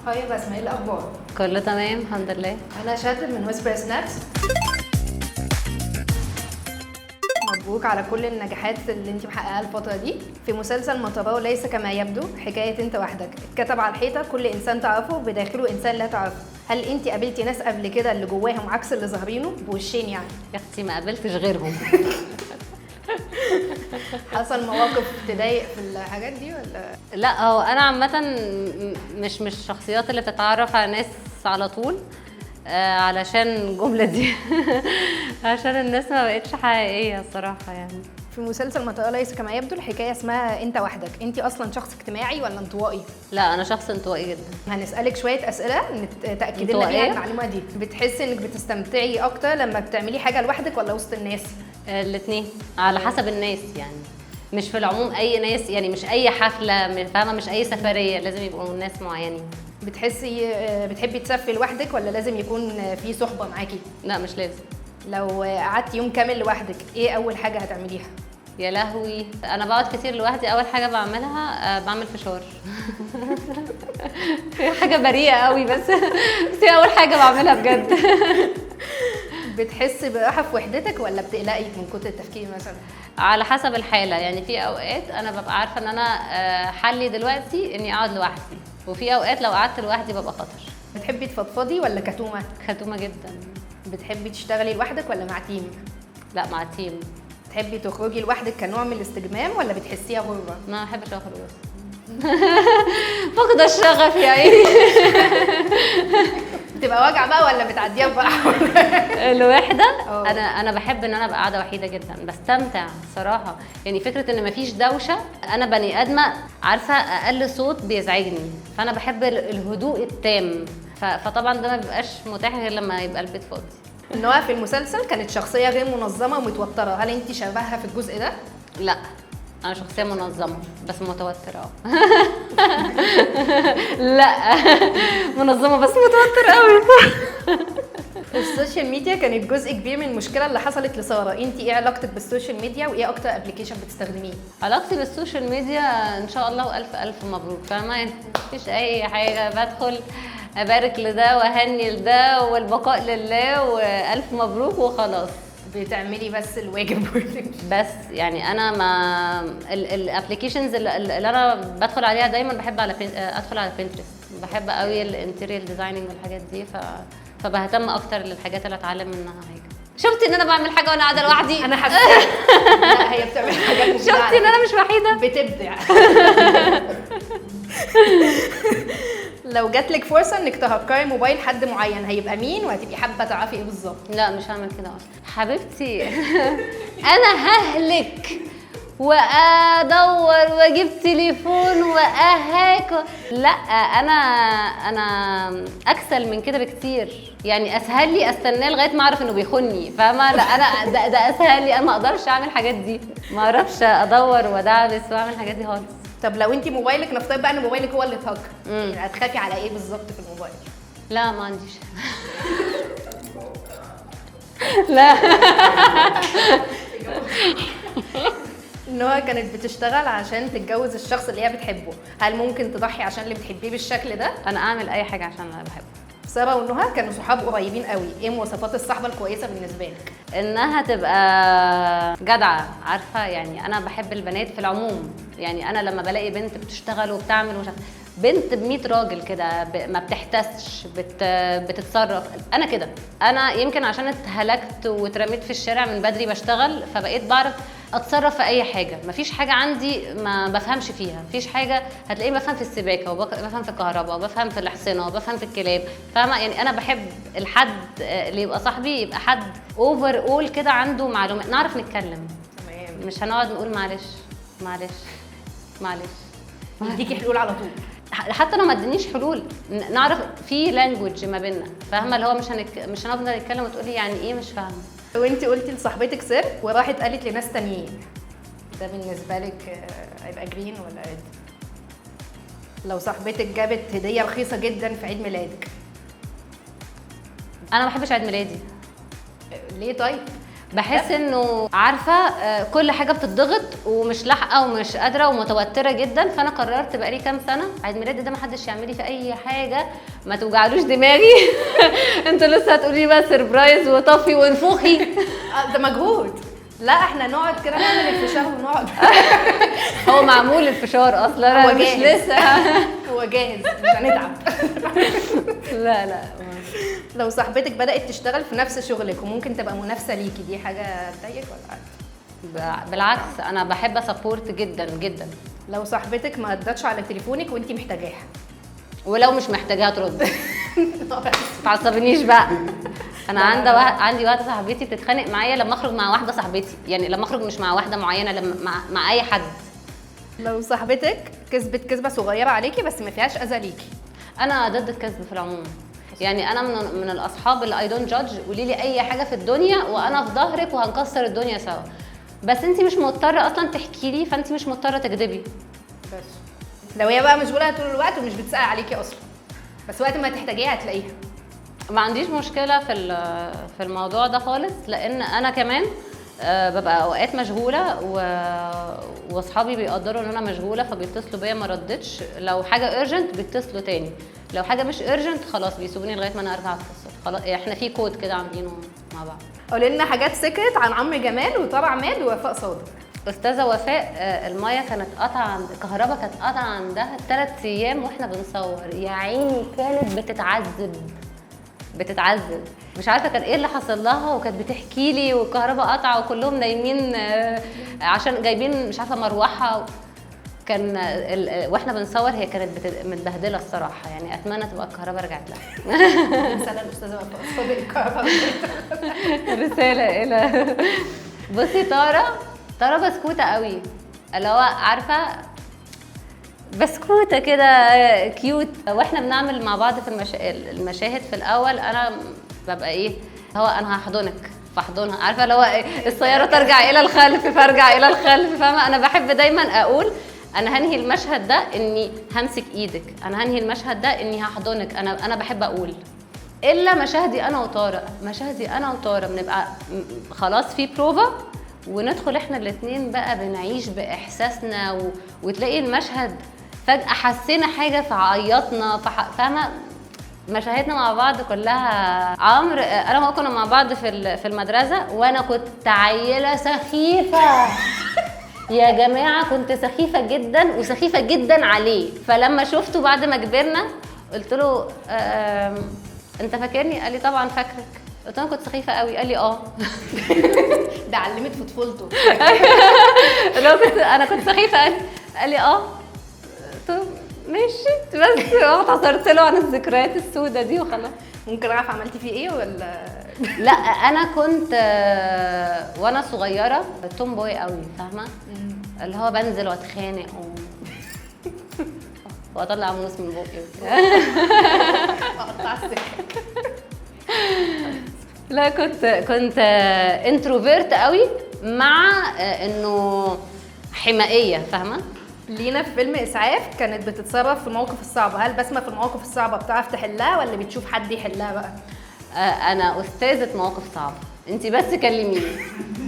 Hi يا بسمة، ايه الاخبار؟ كله تمام الحمد لله. انا شادن من Whisper Snaps. مبروك على كل النجاحات اللي انت محققاها الفترة دي. في مسلسل ما تراه ليس كما يبدو، حكاية انت وحدك، اتكتب على الحيطة كل انسان تعرفه بداخله انسان لا تعرفه. هل انت قابلتي ناس قبل كده اللي جواهم عكس اللي ظاهرينه بوشين يعني؟ يا اختي ما قابلتش غيرهم. حصل مواقف تضايق في الحاجات دي ولا؟ لا، هو انا عامة مش الشخصيات اللي بتتعرف على ناس على طول، علشان الجملة دي عشان الناس ما بقتش حقيقية الصراحة يعني. في مسلسل ما تراه ليس كما يبدو الحكاية اسمها انت وحدك، انت اصلا شخص اجتماعي ولا انطوائي؟ لا، انا شخص انطوائي جدا. هنسالك شوية اسئلة تاكدي لنا بيها المعلومة دي. بتحسي انك بتستمتعي اكتر لما بتعملي حاجة لوحدك ولا وسط الناس؟ الاثنين، على حسب الناس يعني، مش في العموم اي ناس يعني، مش اي حفلة فاهمه، مش اي سفرية، لازم يبقوا ناس معينين. بتحسي بتحبي تسافري لوحدك ولا لازم يكون في صحبه معاكي؟ لا مش لازم. لو قعدتي يوم كامل لوحدك ايه اول حاجة هتعمليها؟ يا لهوي، انا بقعد كتير لوحدي. اول حاجة بعملها بعمل فشار. حاجة بريئة قوي بس هي اول حاجة بعملها بجد. بتحسي براحة في وحدتك ولا بتقلقي من كتر التفكير مثلا؟ على حسب الحالة يعني. في اوقات انا ببقى عارفه ان انا حلي دلوقتي اني اقعد لوحدي، وفي اوقات لو قعدت لوحدي ببقى خطر. بتحبي تفضفضي ولا كتومه؟ كتومه جدا. بتحبي تشتغلي لوحدك ولا مع team؟ لا، مع team. بتحبي تخرجي لوحدك كنوع من الاستجمام ولا بتحسيها غربه؟ ما بحبش اخرج اصلا. فقد الشغف يا عيني. بتبقى وجع بقى ولا بتعديها بقى؟ الوحدة. انا بحب ان انا ابقى قاعدة وحيده جدا، بستمتع صراحة يعني. فكرة ان مفيش دوشه، انا بني ادمه عارفه اقل صوت بيزعجني، فانا بحب الهدوء التام، فطبعا ده ما بيبقاش متاح غير لما يبقى البيت فاضي. نوع في المسلسل كانت شخصية غير منظمة ومتوتره، هل انت شبهها في الجزء ده؟ لا، انا شخصية منظمة بس متوترة. لا منظمة بس متوترة قوي. ال social media كانت جزء كبير من المشكلة اللي حصلت لساره، انت ايه علاقتك بال social media وايه اكتر application بتستخدميه؟ علاقتي بال social media ان شاء الله والف الف مبروك، فاهمه؟ مفيش اي حاجة، بدخل ابارك لده واهني لده والبقاء لله والف مبروك وخلاص. بتعملي بس الواجب بس يعني. انا ما ال applications اللي انا بدخل عليها دايما بحب على ادخل على Pinterest، بحب قوي ال interior designing والحاجات دي، فبهتم اكتر للحاجات اللي اتعلم منها حاجة. شفتي ان انا بعمل حاجة وانا قاعدة لوحدي؟ انا حسيت. لا هي بتعمل حاجات. شفتي ان انا مش وحيده؟ بتبدع. لو جاتلك فرصة انك تهكري موبايل حد معين هيبقى مين وهتبقي حابة تعرفي ايه بالظبط؟ لا مش هعمل كده اصلا حبيبتي. انا ههلك وادور واجيب تليفون واهاك. لا انا اكسل من كده بكتير يعني، اسهل لي استناه لغاية ما اعرف انه بيخوني، فاهمه؟ لا انا ده اسهل لي، انا ما اقدرش اعمل الحاجات دي، ما اعرفش ادور وادعبس واعمل الحاجات دي خالص. طب لو انت موبايلك، نفترض بقى ان موبايلك هو اللي اتهكر، يعني هتخافي على ايه بالظبط في الموبايل؟ لا ما عنديش. لا. نوها كانت بتشتغل عشان تتجوز الشخص اللي هي بتحبه، هل ممكن تضحي عشان اللي بتحبيه بالشكل ده؟ انا اعمل اي حاجة عشان اللي بحبه. ساره ونهى كانوا صحاب قريبين قوي، ايه مواصفات الصحبة الكويسة بالنسبة لك؟ انها تبقى جدعه، عارفه يعني. انا بحب البنات في العموم يعني، انا لما بلاقي بنت بتشتغل وبتعمل ومش بنت ب100 راجل كده، ما بتحتسش، بتتصرف. انا كده، انا يمكن عشان اتهلكت واترميت في الشارع من بدري بشتغل، فبقيت بعرف اتصرف في اي حاجة. مفيش حاجة عندي ما بفهمش فيها، مفيش حاجة. هتلاقيني بفهم في السباكه وبفهم في الكهرباء وبفهم في الحصينه وبفهم في الكلاب، فاهمه يعني؟ انا بحب الحد اللي يبقى صاحبي يبقى حد overall كده، عنده معلومات، نعرف نتكلم. تمام، مش هنقعد نقول معلش معلش معلش، يديكي حلول على طول. حتى لو ما ادينيش حلول، نعرف في language ما بيننا، فاهمه؟ اللي هو مش هنفضل نتكلم وتقولي يعني ايه مش فاهمه. وانت قلتي لصاحبتك سر وراحت قالت لناس تانيين، ده بالنسبة لك هيبقى green ولا red؟ لو صاحبتك جابت هديه رخيصة جدا في عيد ميلادك؟ انا ما بحبش عيد ميلادي. ليه طيب؟ بحس انه عارفه كل حاجة بتضغط ومش لاحقة ومش قادرة ومتوتره جدا. فانا قررت بقالي كام سنة عيد ميلادي ده ما حدش يعمل لي في اي حاجة، ما توجعلوش دماغي. انتوا لسه هتقولي بقى surprise وطفي وانفخي. ده مجهود. لا احنا نقعد كده نعمل الفشار ونقعد. هو معمول الفشار اصلا، انا مش لسه، هو جاهز مش هنتعب. لا لا. لو صاحبتك بدأت تشتغل في نفس شغلك وممكن تبقى منافسة ليكي، دي حاجة تضايقك ولا عادي؟ بالعكس انا بحب support جدا جدا. لو صاحبتك ما ردتش على تليفونك وانتي محتاجاها، ولو مش محتاجاها ترد. ما تعصبنيش بقى. انا عندي واحدة صاحبتي بتتخانق معايا لما اخرج مع واحدة صاحبتي، يعني لما اخرج مش مع واحدة معينة، لما مع اي حد. لو صاحبتك كذبت كذبه صغيرة عليكي بس ما فيهاش اذى ليكي. انا ضد الكذب في العموم، يعني انا من الاصحاب اللي I don't judge، قولي لي اي حاجة في الدنيا وانا في ظهرك وهنكسر الدنيا سوا، بس انت مش مضطرة اصلا تحكي لي، فانت مش مضطرة تكذبي. بس لو هي بقى مشغولة طول الوقت ومش بتسال عليكي اصلا، بس وقت ما تحتاجيها هتلاقيها. ما عنديش مشكلة في الموضوع ده خالص، لان انا كمان ببقى اوقات مشغولة واصحابي بيقدروا ان انا مشغولة فبيتصلوا بيا، ما ردتش. لو حاجة urgent بيتصلوا تاني، لو حاجة مش urgent خلاص بيسيبوني لغاية ما انا ارجع اتصل. خلاص احنا في كود كده عاملينه مع بعض. قولي لنا حاجات secret عن عمرو جمال وطارق عماد ووفاء صادق. استاذه وفاء المية كانت قطع عند الكهرباء، كانت قطع عندها 3 ايام واحنا بنصور، يا عيني كانت بتتعذب، مش عارفه كان ايه اللي حصل لها، وكانت بتحكي لي والكهرباء قطع وكلهم نايمين عشان جايبين مش عارفه مروحة. كان واحنا بنصور هي كانت متبهدله الصراحة، يعني اتمنى تبقى الكهرباء رجعت لها. رسالة الاستاذة وفاء صادق الكهرباء. رسالة الى بصي تارا بسكوته قوي، اللي هو عارفه بسكوته كده cute. واحنا بنعمل مع بعض في المشاهد في الاول انا ببقى ايه، هو انا هحضنك فاحضنها، عارفه اللي هو إيه، السيارة ترجع الى الخلف فارجع الى الخلف، فاهمه؟ انا بحب دايما اقول انا هنهي المشهد ده اني همسك ايدك، انا هنهي المشهد ده اني هحضنك. انا بحب اقول الا مشاهدي انا وطارق، مشاهدي انا وطارق بنبقى خلاص في بروفا وندخل احنا الاثنين بقى بنعيش باحساسنا وتلاقي المشهد فجأة حسينا حاجة فعيطنا، فاهمة؟ مشاهدنا مع بعض كلها. عمرو انا وهو كنا مع بعض في المدرسة، وانا كنت عيلة سخيفة يا جماعة، كنت سخيفة جدا وسخيفة جدا عليه. فلما شفته بعد ما كبرنا قلت له انت فاكرني؟ قال لي طبعا فاكرك. قلت له كنت سخيفة قوي. قال لي اه. ده علمت في طفولته. لو كنت انا كنت سخيفة. قال لي اه. ماشي، بس اعتذرت له عن الذكريات السوداء دي وخلاص. ممكن اعرف عملتي فيه ايه ولا؟ لا انا كنت وانا صغيرة tomboy قوي، فاهمه؟ اللي هو بنزل واتخانق واطلع موس من بقي. اقطع السكة. لا كنت introvert قوي مع انه حمائيه، فاهمه؟ لينا في فيلم اسعاف كانت بتتصرف في المواقف الصعبة، هل بسمه في المواقف الصعبة بتعرف تحلها ولا بتشوف حد يحلها بقى؟ انا استاذه مواقف صعبة، انت بس كلميني.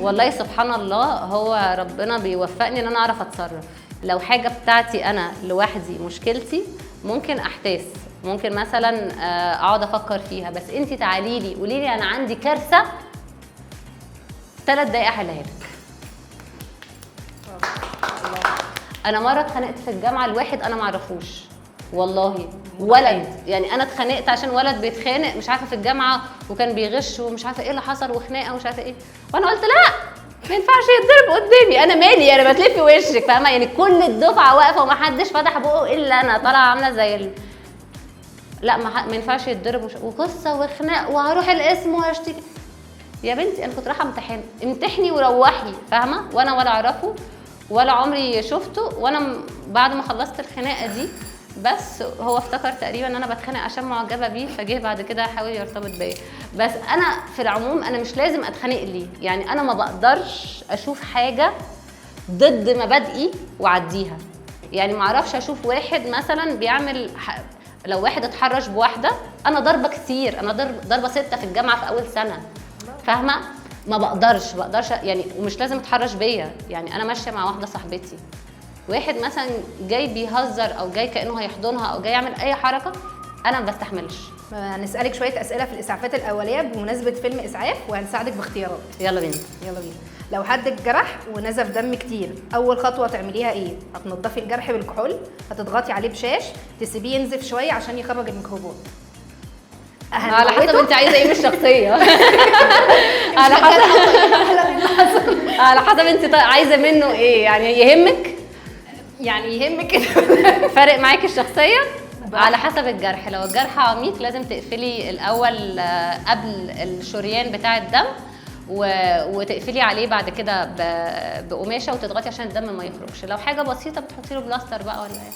والله سبحان الله هو ربنا بيوفقني ان انا اعرف اتصرف. لو حاجة بتاعتي انا لوحدي مشكلتي ممكن احتاس، ممكن مثلا اقعد افكر فيها، بس انت تعالي لي قولي لي انا عندي كارثة، 3 دقايق احلها لك. انا مرة اتخانقت في الجامعة لواحد انا معرفوش والله، ولد، يعني انا اتخانقت عشان ولد بيتخانق مش عارفه في الجامعة وكان بيغش ومش عارفه ايه اللي حصل وخناقه ومش عارفه ايه، وانا قلت لا ما ينفعش يتضرب قدامي، انا مالي، انا بتلف وشك، فاهمه؟ يعني كل الدفعة واقفة ومحدش فتح بقه الا انا، طالعه عامله زي لا ما ينفعش يتضرب وقصة وخناق وهروح القسم وهشتكي. يا بنتي انا كنت رايحة امتحن، امتحني وروحي، فاهمه؟ وانا ولا اعرفه ولا عمري شفته. وانا بعد ما خلصت الخناقة دي بس هو افتكر تقريبا ان انا بتخانق عشان معجبه بيه، فجه بعد كده حاول يرتبط بيا. بس انا في العموم انا مش لازم اتخانق ليه، يعني انا ما بقدرش اشوف حاجة ضد مبادئي واعديها. يعني ما اعرفش اشوف واحد مثلا بيعمل لو واحد اتحرش بواحدة، انا ضربه كتير، انا ضربه 6 في الجامعة في اول سنة، فاهمه؟ ما بقدرش يعني، ومش لازم اتحرش بيا. يعني انا ماشية مع واحدة صاحبتي، واحد مثلا جاي بيهزر او جاي كانه هيحضنها او جاي يعمل اي حركة، انا ما بستحملش. هنسالك شوية اسئلة في الاسعافات الاولية بمناسبة فيلم اسعاف، وهنساعدك باختيارات. يلا بينا. يلا بينا. لو حد اتجرح ونزف دم كتير، اول خطوة تعمليها ايه؟ هتنضفي الجرح بالكحول، هتضغطي عليه بشاش، تسيبيه ينزف شوية عشان يخرج الميكروبات. على حسب انت عايزه ايه من الشخصية. على حسب على حسب انت عايزه منه ايه، يعني يهمك، يعني يهمك فارق معاكي الشخصية؟ على حسب الجرح. لو الجرح عميق لازم تقفلي الاول قبل الشريان بتاع الدم، وتقفلي عليه بعد كده بقماشه وتضغطي عشان الدم ما يخرجش. لو حاجة بسيطة بتحطي له بلاستر بقى ولا ايه.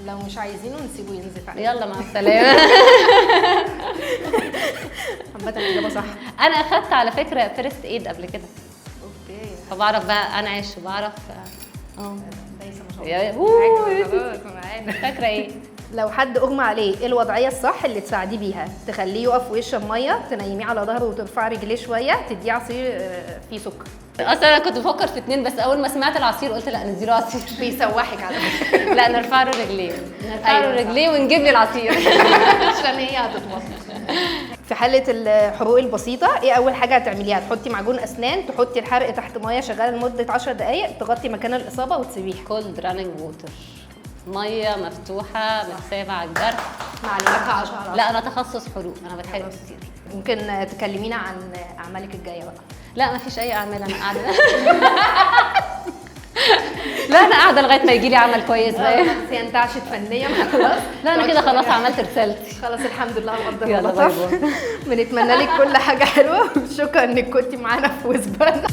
لو مش عايزينه نسيبه ينزف عليه. يلا مع السلامة. عامة الاجابة صح. انا اخدت على فكرة first aid قبل كده. okay. فبعرف بقى انعش وبعرف. دايسه ما شاء الله. فاكره ايه؟ لو حد اغمى عليه، ايه الوضعية الصح اللي تساعديه بيها؟ تخليه يقف ويشرب مية، تنيميه على ظهره وترفعي رجليه شوية، تديه عصير فيه سكر. اصلا انا كنت بفكر في 2، بس اول ما سمعت العصير قلت لا نديله عصير. بيسوحك على فكرة. لا نرفع له رجليه، نرفع له رجليه ونجيب لي العصير عشان هي هتتوسط. في حاله الحروق البسيطة، ايه اول حاجة هتعمليها؟ تحطي معجون اسنان، تحطي الحرق تحت مية شغالة لمدة 10 دقائق، تغطي مكان الاصابة وتسيبيها. cold running water، مية مفتوحة متسابه على الجرح. معلوماتها 10 على 10. لا انا تخصص حروق، انا بتحرق كتير. ممكن تكلمينا عن اعمالك الجاية بقى؟ لا مفيش اي اعمال، انا قاعدة. لا انا قاعدة لغاية ما يجي لي عمل كويس بقى. بس هي انتعشت فنيا خلاص. لا انا كده خلاص عملت رسالتي خلاص، الحمد لله وقدر الله. بنتمنى لك كل حاجة حلوة، وشكرا انك كنتي معانا في وسبانا.